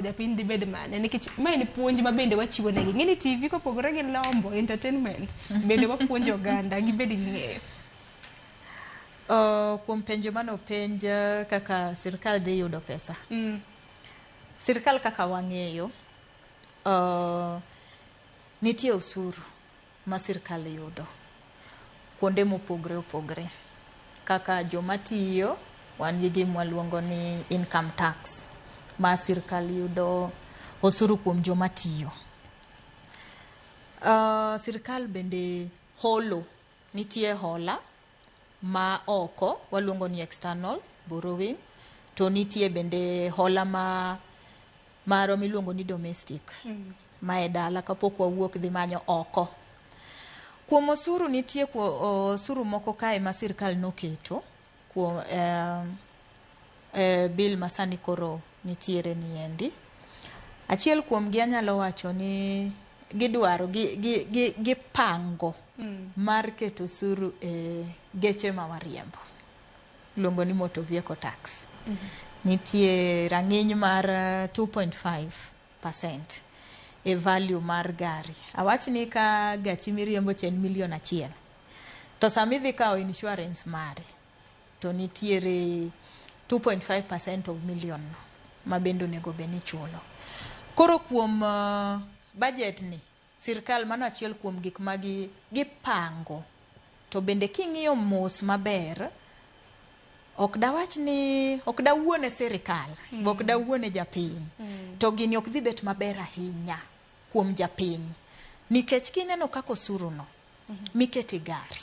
Japiny dhi bed mane? Nikech ma en puonj ma bende wachiwo negi. Ng'eni TV kopogore gi lombo entertainment, bende wapuonjo oganda gibed gi ng'eyo. Kuom penjo mane openj kaka sirkal dhi yudo pesa. Sirkal kaka wang'eyo, nitie osuru ma sirkal yudo kuonde mopogre opogre. Kaka joma tiyo, wan gi gima waluongo ni income tax ma sirkal yudo osuru kuom joma tiyo. Sirkal bende holo, nitie hola ma oko waluongo ni external borrowing, to nitie bende hola ma marwa miluongo ni domestic ma e dala kapok wawuok dhi manyo oko. Kuom osuru nitie osuru moko kae ma sirkal noketo kuom bill masani koro nitiere niendi. Achiel kuom gi anyalo wacho ni gidwaro gipango mar keto osuru e geche ma wariembo. Iluongo ni motor vehicle tax. Nitie rang'iny mar 2.5% e value mar gari. Awach ni ka gachi miriembo cha en milion 1, to sama idhi kawo insurance mare to nitiere 2.5% of million no ma bende onego bed ni ichulo. Koro kuom budget ni, sirkal mano achiel kuom gik ma gipango. To bende king'iyo mos maber, ok dawach ni ok dawuone sirkal, ok dawuone japiny. To gini ok dhi bet maber ahinya kuom japiny. Nikech kineno kaka osuru no mikete gari.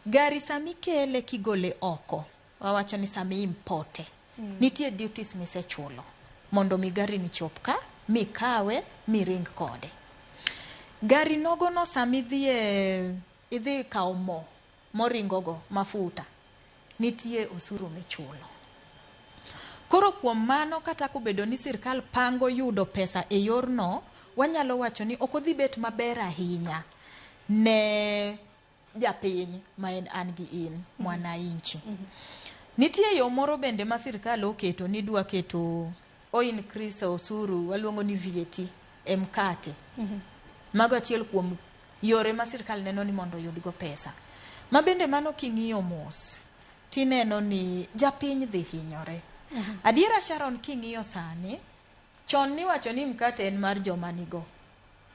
Gari samikele kigole oko, wawacho ni sami importe, nitie duties misechulo mondo mi gari ni chop ka, mikawe, miring kode. Gari nogo no samidhie idhi kawo mo moringo go mafuta, nitie osuru michulo. Koro kuom mano kata kobedo ni sirkal pango yudo pesa e yorno, wanyalo wacho ni ok odhi bet maber ahinya ne japiny ma en an gi in mwananchi. Nitie yo moro bende ma sirkal oketo ni dwa keto o increase osuru waluongo ni VAT e mkate. Mago achiel kuom yore ma sirkal neno ni mondo oyud go pesa. Ma bende mano king'iyo mos, tineno ni japiny dhi hinyore. Adiera Sharon king'iyo sani, chon niwacho ni mkate en mar joma nigo.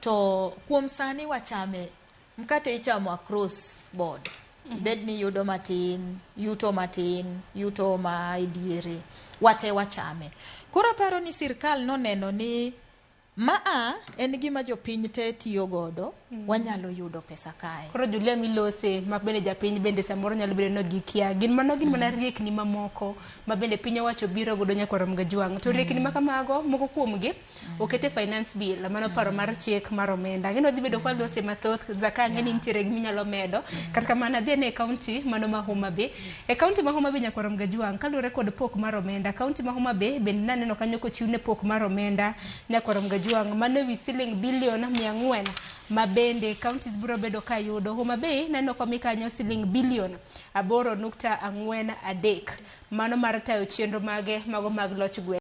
To kuom sani wachame, mkate ichamo across board. Ibed ni yudo matin, yuto matin, yuto ma ediere, wate wachame. Koro aparo ni sirkal noneno ni maa en gima jopiny te tiyo godo, wanyalo yudo pesa kae. Koro Julia milose ma bende japiny bende samoro nyalo bedo ni gikia. Gin mano gin mana riekni mamoko ma bende piny owacho biro godo nyakwar Mgajwang'. To riekni ma kamago moko kuomgi okete finance bill mano paro mar chik mar omenda. Ang'e ni wadhi bedo kwalose mathoth Zaka ang'e ni nitiere giminyalo medo. Kata kamano adhi ane e kaunti mano ma Homa Bay. E kaunti ma Homa Bay nyakwar Mgajwang' kaluwore kod pok mar omenda. Kaunti ma Homa Bay bende naneno kanyo kochiwne pok mar omenda nyakwar Mgajwang' mano ewi siling bilion 400 ma bende counties biro bedo ka yudo. Homa Bay naneno komi kanyo siling bilion 8.43 mano mar tayo chenro mage mago mag loch gweng'.